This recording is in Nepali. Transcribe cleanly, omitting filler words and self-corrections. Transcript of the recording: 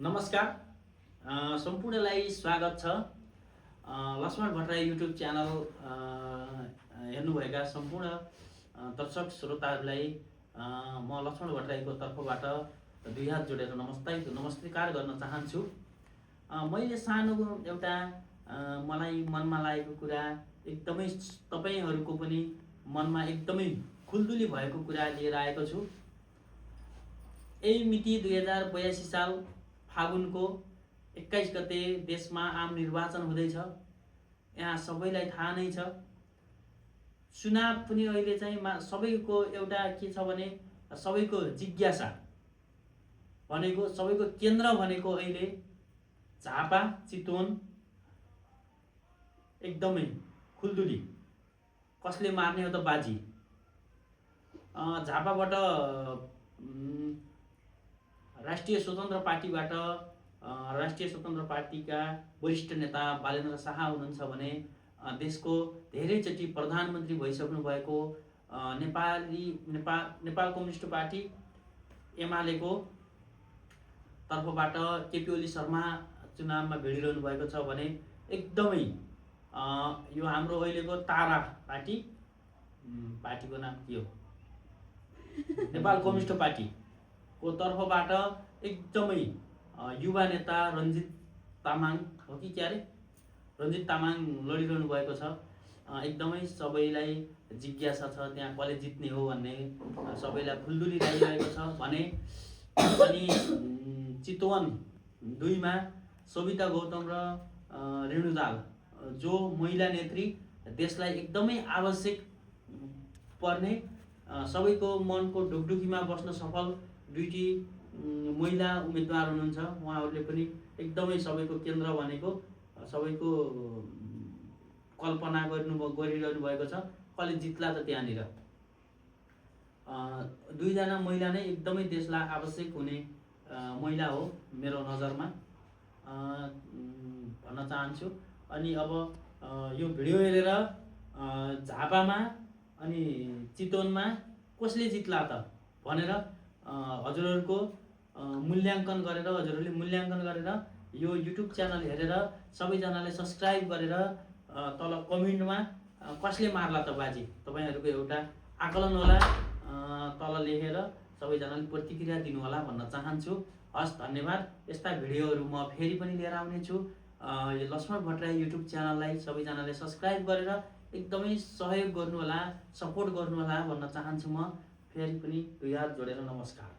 नमस्कार सम्पूर्णलाई स्वागत छ। लक्ष्मण भट्टराई युट्युब च्यानल हेर्नुभएका सम्पूर्ण दर्शक श्रोताहरूलाई म लक्ष्मण भट्टराईको तर्फबाट दुई हात जोडेर नमस्कार गर्न चाहन्छु। मैले सानो एउटा मलाई मनमा लागेको कुरा एकदमै तपाईहरूको पनि मनमा एकदमै खुल्दुली भएको कुरा लिएर आएको छु। यही मिति 2082 साल फागुनको 21 गते देशमा आम निर्वाचन हुँदैछ। यहाँ सबैलाई थाहा नै छ। चुनाव पनि अहिले चाहिँ सबैको एउटा के छ भने सबैको जिज्ञासा भनेको सबैको केन्द्र भनेको अहिले झापा चितवन एकदमै खुल्दुली कसले मार्ने हो त बाजी। झापाबाट राष्ट्रिय स्वतन्त्र पार्टीका वरिष्ठ नेता बालेन्द्र शाह हुनुहुन्छ भने देशको धेरैचोटि प्रधानमन्त्री भइसक्नु भएको नेपाल कम्युनिस्ट पार्टी एमालेको तर्फबाट केपी ओली शर्मा चुनावमा भिडिरहनु भएको छ भने एकदमै यो हाम्रो अहिलेको तारा पार्टीको नाम के हो, नेपाल कम्युनिस्ट पार्टीको तर्फबाट एकदमै युवा नेता रञ्जित तामाङ हो कि क्या रे, रञ्जित तामाङ लडिरहनु भएको छ। एकदमै सबैलाई जिज्ञासा छ त्यहाँ कसले जित्ने हो भन्ने, सबैलाई खुल्दुली लागिरहेको छ भने। अनि चितवन 2 मा सविता गौतम र रेणु दाल जो महिला नेत्री, देशलाई एकदमै आवश्यक पर्ने सबैको मनको ढुकढुकीमा बस्न सफल दुईटी महिला उम्मेदवार हुनुहुन्छ। उहाँहरूले पनि एकदमै सबैको केन्द्र भनेको सबैको कल्पना गरिरहनु भएको छ कसले जित्ला त त्यहाँनिर। 2 जना महिला नै एकदमै देशलाई आवश्यक हुने महिला हो मेरो नजरमा भन्न चाहन्छु। अनि अब यो भिडियो हेरेर झापामा अनि चितवनमा कसले जित्ला त भनेर हजुरहरूले मूल्याङ्कन गरेर यो युट्युब च्यानल हेरेर सबैजनाले सब्स्क्राइब गरेर तल कमेन्टमा कसले मार्ला त बाजी तपाईहरूको एउटा आकलन होला, तल लेखेर सबैजनाले प्रतिक्रिया दिनु होला भन्न चाहन्छु। हस्, धन्यवाद। यस्ता भिडियोहरू म फेरि पनि लिएर आउने छु। यो लक्ष्मण भट्टराई युट्युब च्यानललाई सबैजनाले सब्स्क्राइब गरेर एकदमै सहयोग गर्नुहोला, सपोर्ट गर्नुहोला भन्न चाहन्छु। म फेरि पनि दुई हात जोडेर नमस्कार।